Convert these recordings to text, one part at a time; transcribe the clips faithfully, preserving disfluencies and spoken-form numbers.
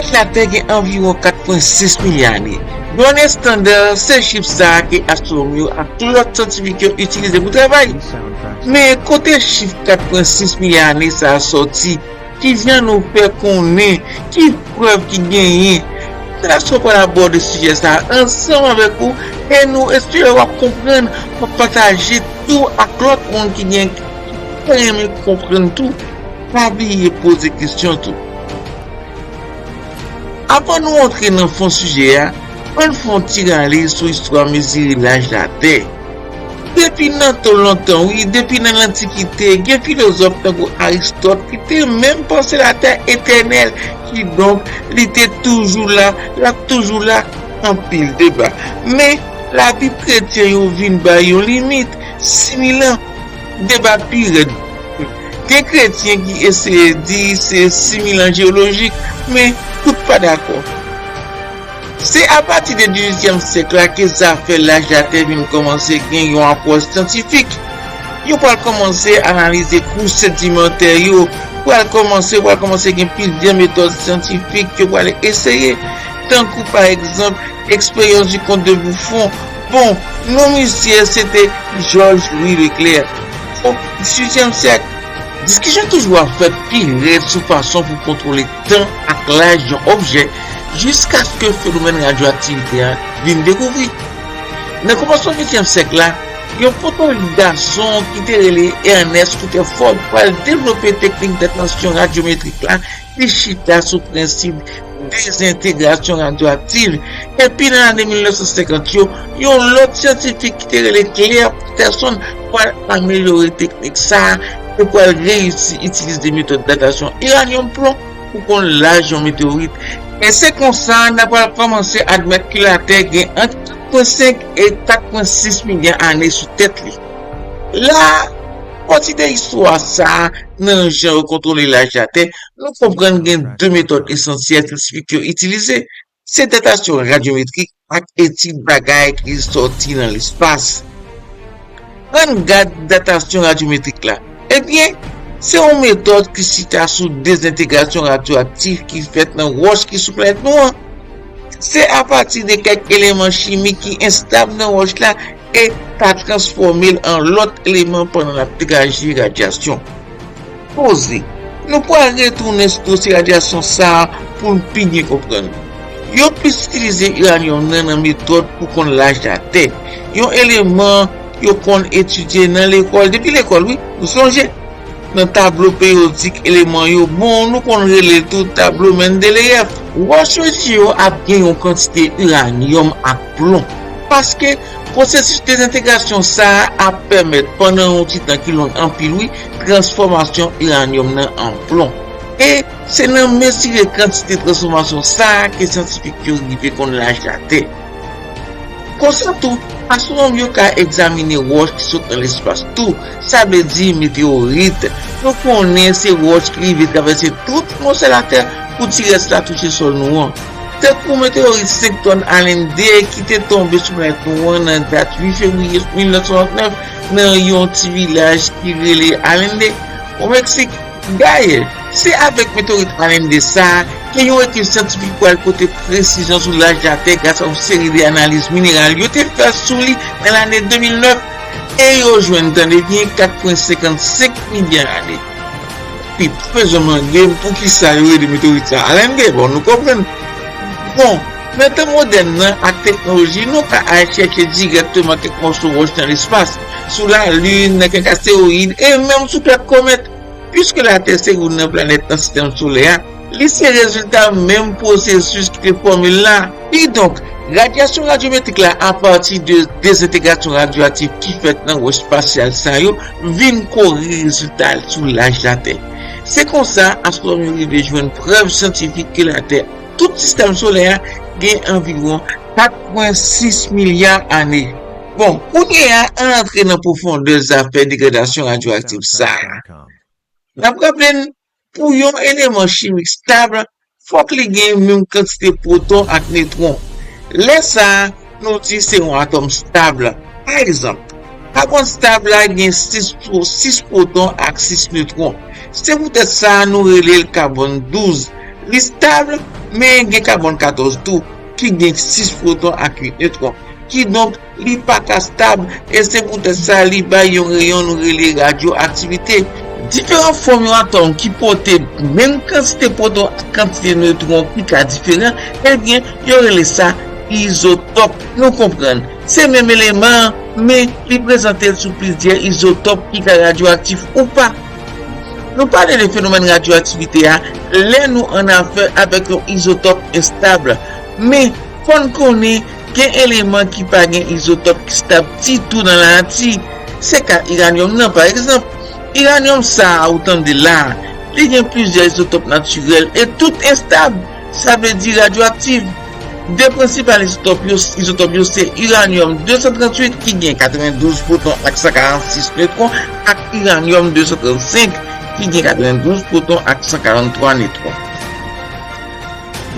Tèt Latè gen anviwon kat pwen sis milya ane. Done estanda se chif sa a ke astwonòm yo ak tout lòt syantifik yo itilize pou travay. Men kote chif kat pwen sis milya ane sa a sòti? Kijan nou fè konnen? Ki prèv ki genyen? Fondasyon pral abòde sijè sa a ansanm avèk ou e nou espere w ap konprann, w ap pataje tou ak lòt moun ki gen ki renmen konprann tou. Pa bliye poze kesyon tou. Avan nou antre nan fon sijè a, ann fè yon ti rale sou istwa mezire laj Latè. Depi nan tan lontan, wi, depi nan lantikite, gen filozòf tankou Aristòt ki te menm panse Latè etènèl, kidonk li te toujou la, l ap toujou la, anpil deba. Men, Labib kretyen yo vin bay yon limit, sis mil an. Deba pi rèd. Gen kretyen ki eseye di se sis mil an jeyolojik, men tout pa dakò. Se apati de dizuityèm syèk la ke zafè laj Latè vin kòmanse gen yon apwòch syantifik. Yo pral kòmanse analize kouch sedimantè yo, pral kòmanse, pral kòmanse gen plizyè metòd syantifik yo pral eseye, tankou pa egzanp eksperyans di Comte de Buffon. Bon, non misye se te Georges Louis Leclerc. O dizuityèm syèk, diskisyon toujou ap fèt pi rèd sou fason pou kontwole tan ak laj yon objè, jiskaske fenomèn radyoaktivite a vin dekouvri. Nan kòmansman ventyèm syèk la, yon fotorik gason ki te rele Ernest Rutherford pral devlope teknik datansyon radyometrik la ki chita sou prensip dezentegrasyon radyoaktiv. Epi nan lane mil nèf san senkant yo, yon lòt syantifik ki te rele Clair Patterson pral amelyore teknik sa a e pral reyisi itilize metòd datasyon iranyòm plon pou konn laj yon meteorit. E se konsa n a pral kòmanse admèt ke Latè gen ant kat pwen senk e kat pwen sis milya ane sou tèt li. La, pati de istwa sa a, nan jan yo kontwole laj Latè, nou konprann gen de metòd esansyèl syantifik yo itilize. Se datasyon radyometrik ak etid bagay ki sòti nan lespas. Ann gad datasyon radyometrik la. Ebyen, se yon metòd ki chita sou dezentegrasyon radyoaktif ki fèt nan wòch ki sou planèt nou an. Se apati de kèk eleman chimik ki enstab nan wòch la e pa transfòme l an lòt eleman pandan l ap degaje radyasyon. Poze. Nou pral retounen sou dosye radyasyon sa a pou n pi byen konprann. Yo plis itilize iranyòm nan nan metòd pou konn laj Latè. Yon eleman yo konn etidye nan lekòl, depi lekòl, wi, nou sonje. Nan tablo peyodik eleman yo, bon, nou konn rele l tou tablo Mendeleyev. Wòch yo etidye yo ap gen yon kantite iranyòm ak plon, paske pwosesis dezentegrasyon sa a ap pèmèt, pandan yon ti tan ki long anpil, wi, transfòmasyon iranyòm nan an plon. E se nan mezire kantite transfòmasyon sa a ke syantifik yo rive konn laj Latè. Konsa tou, astwonòm yo ka egzamine wòch ki sot nan lespas tou, sa vle di meteorit. Nou konnen se wòch ki rive travèse tout atmosfè Latè pou ti rès la touche sòl nou an. Tankou meteorit senk tòn Allende ki te tonbe sou planèt nou an nan dat uit fevriye mil nèf san swasantnèf nan yon ti vilaj ki rele Allende, o Meksik. Dayè, se avèk meteorit Allende sa a ke yon ekip syantifik pral pote presizyon sou laj Latè gras a yon seri de analiz mineral yo te fè sou li nan lane de mil nèf, e yo jwenn, tande byen, kat pwen senkannsenk milya ane. Epi, pa bezwen mande m poukisa yo rele meteorit sa a Allende, bon, nou konprann. Bon, nan tan modèn nan ak teknoloji, nou ka al chèche dirèkteman kèk mòso wòch nan lespas, sou Lalin, nan kèk astewoyid, e menm sou kèk komèt. Piske Latè se youn nan planèt nan sistèm solè a, li se rezilta menm pwosesis ki te fòme l la. Kidonk, radyasyon radyometrik la apati de dezentegrasyon radyoaktif ki fèt nan wòch espasyal sa yo vin kore rezilta l sou laj Latè. Se konsa, astwonòm yo rive jwenn prèv syantifik ke Latè, tout sistèm solè a, gen anviwon kat pwen sis milya ane. Bon, kounye a, ann antre nan pwofondè zafè degradasyon radyoaktif sa a. N ap raple n, pou yon eleman chimik stab, fòk li gen menm kantite pwoton ak netwon. Lè sa a, nou di se yon atòm stab. Pa egzanp, kabòn stab la gen sis pwo-, sis pwoton ak sis netwon. Se poutèt sa a nou rele l kabòn douz. Li stab, Men gen kabòn katòz tou, ki gen sis pwoton ak uit netwon. Kidonk, li pa ka stab, e se poutèt sa li bay yon reyon nou rele radyoaktivite. Diferan fòm yon atòm ki pote menm kantite pwoton ak kantite netwon ki ka diferan, ebyen, yo rele sa izotòp. Nou konprann, se menm eleman an, men li prezante l sou plizyè izotòp ki ka radyoaktif ou pa. Nou pale de fenomèn radyoaktivite a lè nou annafè avèk yon izotòp enstab. Men, fò n konnen gen eleman ki pa gen izotòp ki stab ditou nan lanati. Se ka iranyòm nan, pa egzanp. Iranyòm sa a ou tande la a, li gen plizyè izotòp natirèl e tout enstab, sa vle di radyoaktif. De prensipal izotòp yo, izotòp yo se iranyòm de san tranntuit ki gen katrevendouz pwoton ak san karannsis netwon ak iranyòm de san trannsenk ki gen katrevendouz pwoton ak san karanntwa netwon.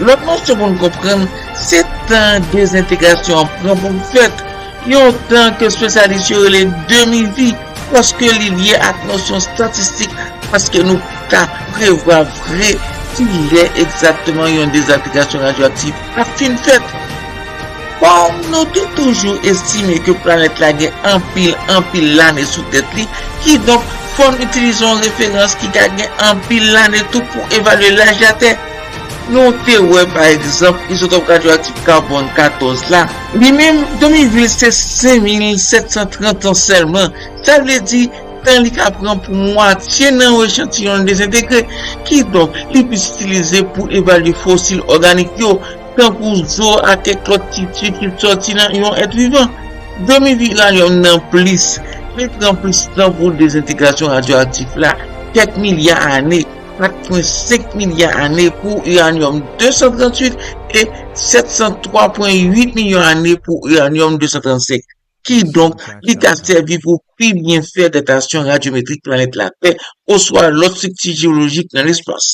Lòt nosyon pou n konprann, se tan dezentegrasyon an pran pou l fèt, yon tan ke espesyalis yo rele demi-vi, paske li lye ak nosyon estatistik, paske nou ka prevwa vre kilè egzakteman yon dezentegrasyon radyoaktif ap fin fèt. Kòm nou te toujou estime ke planèt la gen anpil, anpil lane sou tèt li, kidonk fò n itilize yon referans ki ka gen anpil lane tou pou evalye laj Latè. Nou te wè, pa egzanp, izotòp radyoaktif kabòn katòz la. Li menm, demi-vi l se senk mil sèt san trant an sèlman. Sa vle di, tan li ka pran pou mwatye nan yon echantiyon dezentegre. Kidonk, li plis itilize pou evalye fosil òganik yo, tankou zo ak kèk lòt tisi ki sòti nan yon èt vivan. Demi-vi iranyòm nan plis, li pran plis tan pou dezentegrasyon radyoaktif la, kèk milya ane, kat pwen senk milya ane pou iranyòm de san tranntuit e sèt san twa pwen uit milyon ane pou iranyòm de san trannsenk. Kidonk, li ka sèvi pou pi byen fè datasyon radyometrik planèt Latè oswa lòt estrikti jewolojik nan lespas.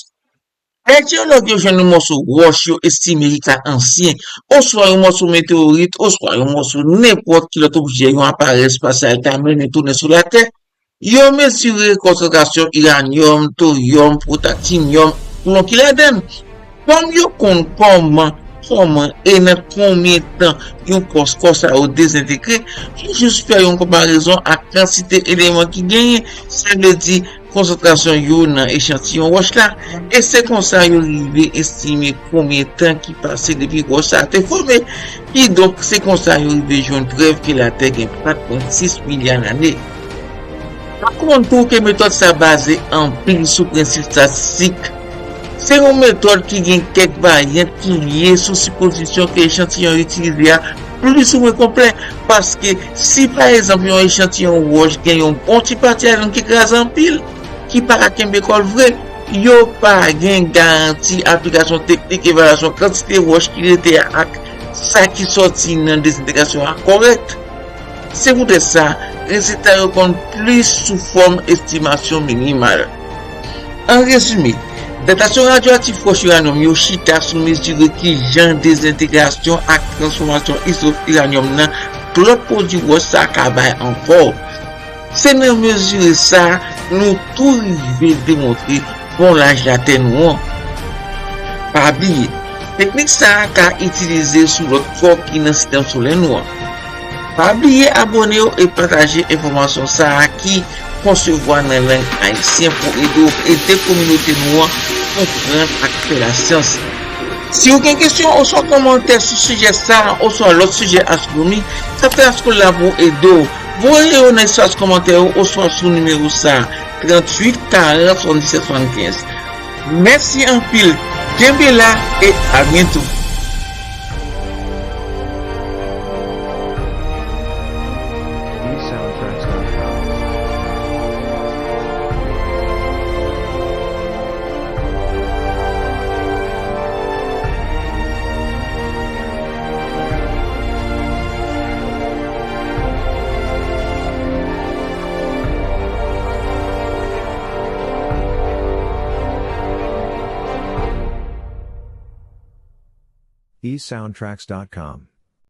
Lè jeyològ yo jwenn yon mòso wòch yo estime ki ka ansyen, oswa yon mòso meteyorit, oswa yon mòso nenpòt ki lòt objè yon aparèy espasyal ta mennen tounen sou Latè, yo mezire konsantrasyon iranyòm, toryòm, pwotaktinyòm, plon ki ladan l. Kòm yo konn kòman, kòman e nan konbyen tan yon kò, kò sa yo dezentegre, yo jis fè yon konparezon ak kantite eleman ki genyen, sa vle di konsantrasyon yo nan echantiyon wòch la, e se konsa yo rive estime konbyen tan ki pase depi wòch sa a te fòme. Kidonk, se konsa yo rive jwenn prèv ke Latè gen kat pwen sis milya lane. Pa konn tou ke metòd sa baze anpil sou prensip estatistik. Se yon metòd ki gen kèk varyant ki lye sou sipozisyon ke echantiyon yo itilize a plis ou mwen konplè, paske si, pa egzanp, yon echantiyon wòch gen yon bon ti pati ladan l ki kraze anpil, ki pa ka kenbe kò l vre, yo pa gen garanti aplikasyon teknik evalyasyon kantite wòch ki rete a ak sa ki sòti nan dezentegrasyon an kòrèk. Se poutèt sa, rezilta yo konn plis sou fòm estimasyon minimal. An rezime, datasyon radyoaktif wòch iranyòm yo chita sou mezire kijan dezentegrasyon ak transfòmasyon izotòp iranyòm nan k lòt pwodui wòch sa a ka bay ankò. Se nan mezire sa a, nou tou rive demontre bon laj Latè nou an. Pa bliye, teknik sa a ka itilize sou lòt kò ki nan sistèm solè nou an. Pa bliye abòne w e pataje enfòmasyon sa a ki konsevwa nan lang ayisyen pou ede w ede kominote nou an konprann ak fè lasyans. Si w gen kesyon oswa kòmantè sou sijè sa a oswa lòt sijè astwonomi, Kapten Askol la pou ede w. Voye yo nan espas kòmantè yo oswa sou nimewo sa a, tranntuit karant swasanndisèt swasannkenz. Mèsi anpil. Kenbe la e a byento. east soundtracks dot com.